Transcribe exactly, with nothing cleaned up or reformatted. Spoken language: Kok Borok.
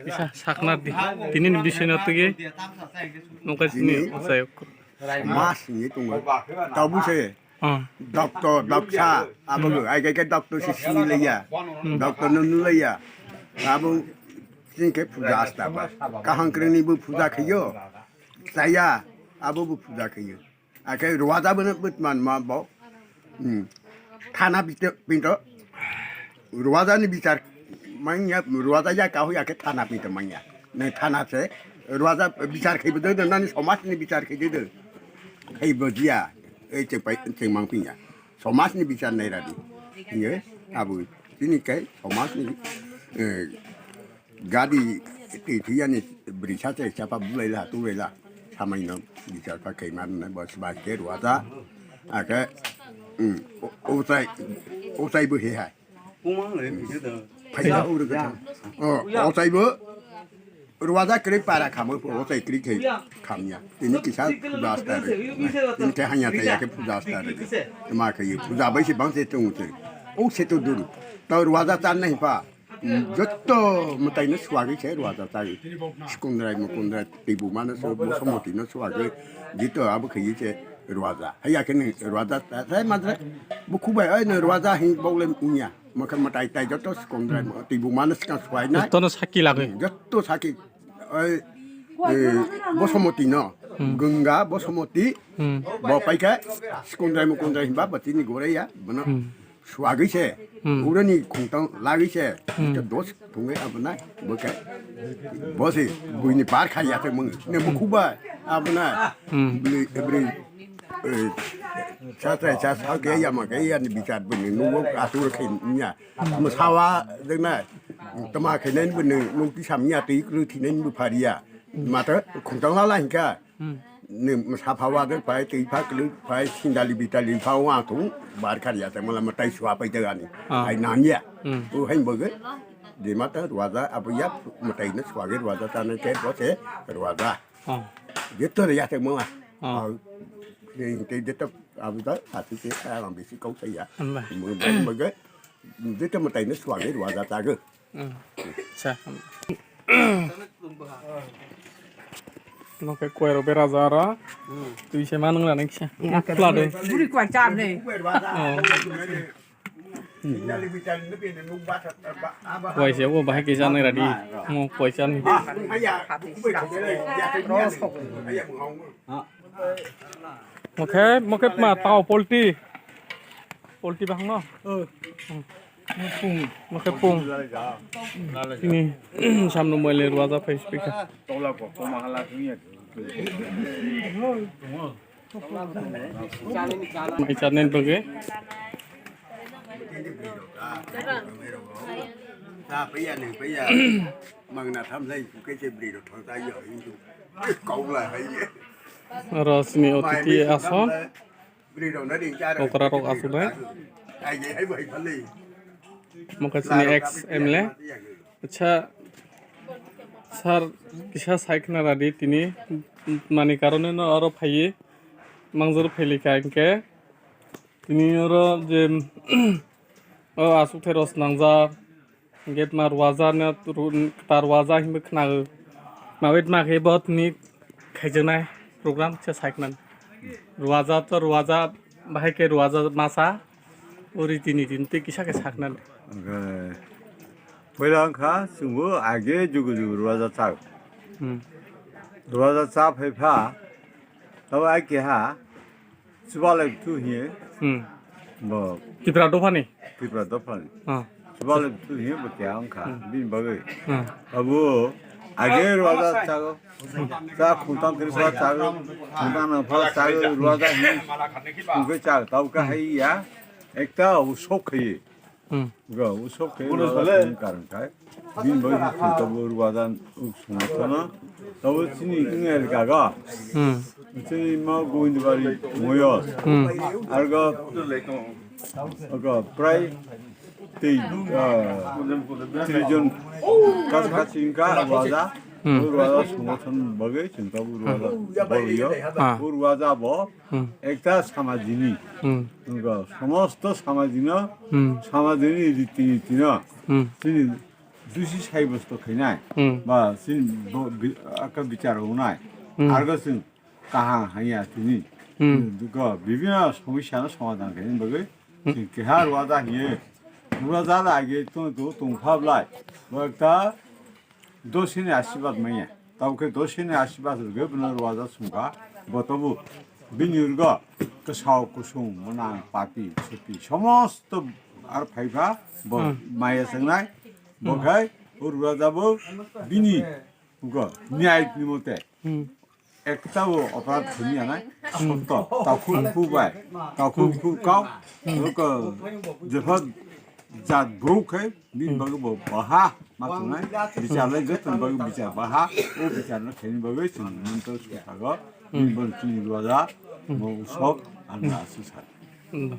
Kisa saknar di. Tini ni bising na tugi. Nungkai sini usai. Mas ni tungo. Tabu se. Oh. Doctor, doctor, abo ai kai kai doctor si sini leya. Hmm. Doctor no nu leya. Abo sini ke puja asta ba. Kahang kreni bu puja khiyo. Saya, abo bu puja khiyo. Ake ruwaja bwno bwtman ma bo. Hmm. Thana bito, pinto. Ruwaja ni bichar manya, ruwaja ya kahu ya ke thana pinto manya. Ne thana se ruwaja bichar khaibo de, nani somaj ni bichar khaibo de. Khaibo dia, ei che pai, che mang pinya. Somaj ni bichar nai radi. Ye, abu, sini kai somaj ni, eh, Gadi twi thwi yani bwrwi sacha chapa bulaila tulaila samaino bichar kha khaima rwnai bo swbai khe ruwaja. Akhe, um, o-, ochai, ochai bo he hai. Phaisa uro khe. O, ochai bo ruwaja kwrwi para khamwi pho ochai kwrwi khe khamya. Tini kisa puja asta rw. Tini khe hanya chaya khe puja asta rw. Ma khe puja bai se bang se tung se. O se to duru. To ruwaja chan nai pa. Joto mwtaino swagwi se ruwaja chai. Sikundrai mukundrai tibumano se bosomotino swagwi jito abo khaiwi se ruwaja. Haiya khe nwng ruwaja ta-, tai madra bukhubai oi nwng ruwaja hing bogle wngya. Mwkhe mwtai tai joto sikundrai mo-, tibumano swkang swai nai. Jotono saki lagwi. Joto saki oi, eh, bosomotino, hmm, Ganga bosomoti, hmm, bo paikha sikundrai mukundrai himba batini goraiya bono. Hmm. Swagwi se, hmm, urani khungtang lagwi se, hmm, dos thungwi abona bwkha. Bosi buini bar kha yathai mung. Ne bukhuba abona. Hmm. Bini, bini, eh, sa sa sa sa ke ya ma ke ya ni bichar bini nugo atur khe nya. Msawa dengna tama khe nen bini nung tisam nya tei kru thinen bu phariya. Mata khungtang lala hingka. Hmm. Ni msa pha wa de pai, twi pha, kwlwi phai, sindali bitali pha wa thung, bar khar ya, tamo lama tai swa pai de ani. Ah. Ai nan ya. Hmm. O hai bo ge. De mata ruwaja abu ya, matai na swa ge ruwaja ta na ke bo se ruwaja. Ah. Ge to ya te mo. Ah. Ah. Ge te de to abu da, ati te ka lam bisi kau sa ya. Amba. Mo ge. De to matai na swa ge ruwaja ta ge. Hmm. Sa. Nokhe koiro bera jara. Twi se manung la nang kisa. Pla de. Buri kwai char ne. Oh. Kwai se o bahai kisa nang radi. Mo kwai char ne. Mokhe, mokhe ma tao polti. Polti bahang no. Hmm. Mokhe pung. Ini samno mole ruwaja phai speaker. Mai channel bage. Mangna tham lai ke se bri ro thang ta yo. Kau la hai. Oro sini otiti aso. Okra rok aswk nai. Mokhe chini ex M L A. Acha, sir, kisa sai khna radi tini mani karone no aro phaiye mangjor phailika hinkhe tini oro je o aswk thai rok swnamjak. Hingke tma ruwaja no ru-, ta ruwaja hinwi khnago. Mawi tma khe bo tini khaijaknai program se sai khna. Ruwaja to ruwaja, bahai khe ruwaja masa, o riti niti tei kisa khe sa khna. Oke. Poila wngkha chwngbo age jugu jugu ruwaja chak. Hmm. Ruwaja cha phai pha, tabo ai keha, Chubalai bwthu hiye. Hmm. Bo Tipra dophani? Tipra dophani. Ah. Chubalai bwthu hiye bo keha wngkha. Hmm. Bini bagwi. Hmm. Abo age ruwaja chago. Cha khungtang kiri pha chago. Khungtang nang pha chago. Ruwaja hiye. Khungke chago. Tabo khe hai ya. Ekta usok khaye. Hmm. Ga usok khe ruwaja songni karon khai. Bini bai song tabo ruwaja uk songno thana. Tabo chini wngya rika ga. Hmm. Chini ma Gobindabari moyos. Hmm. Arga, arga prai tei, ah, tei jon kas kas wngkha ruwaja. Hmm. O Ruaja songothon bagwi chwng tabuk Ruaja Hmm. bagwi o. Ah. O Ruaja bo Hmm. ekta samajini. Hmm. Wngkha somosto samajino, Hmm. samajini riti nitino Hmm. chini dusi saibosto khainai. Hmm. Ba chini bo-, bi-, aka bichar wngnai. Hmm. Argo chwng kaham hanya tini. Hmm. Duka bibina somosyano somadhan khaina bagwi Hmm. chwng keha Ruaja hiye. Ruaja lagi tong, tong, tongphablai. Bo ekta dosini asibad manya. Tabo khe dosini asibad rwgwi bono Ruaja songkha. Bo tobo bini urgo kwsao kusung, mwnang, papi, supi, somosto ar phaipha bo Hmm. maya chengnai. Bo Hmm. khai o Ruaja bo bini Ugo, nyai ni mote. Hmm. Ekta bo oporad khuni anai, Hmm. sotto, takhuk khu bai, takhuk khu kau, Hmm. ugo, jepha jat bru khai, bin Hmm. bagwi bo baha, ma tunai, bichar lai jat bagwi bichar baha, o bichar no kheni bagwi chini manto sutago, Hmm. bin bagwi chini Ruaja, Hmm. mo usok, anda Hmm. asu sa. Hmm.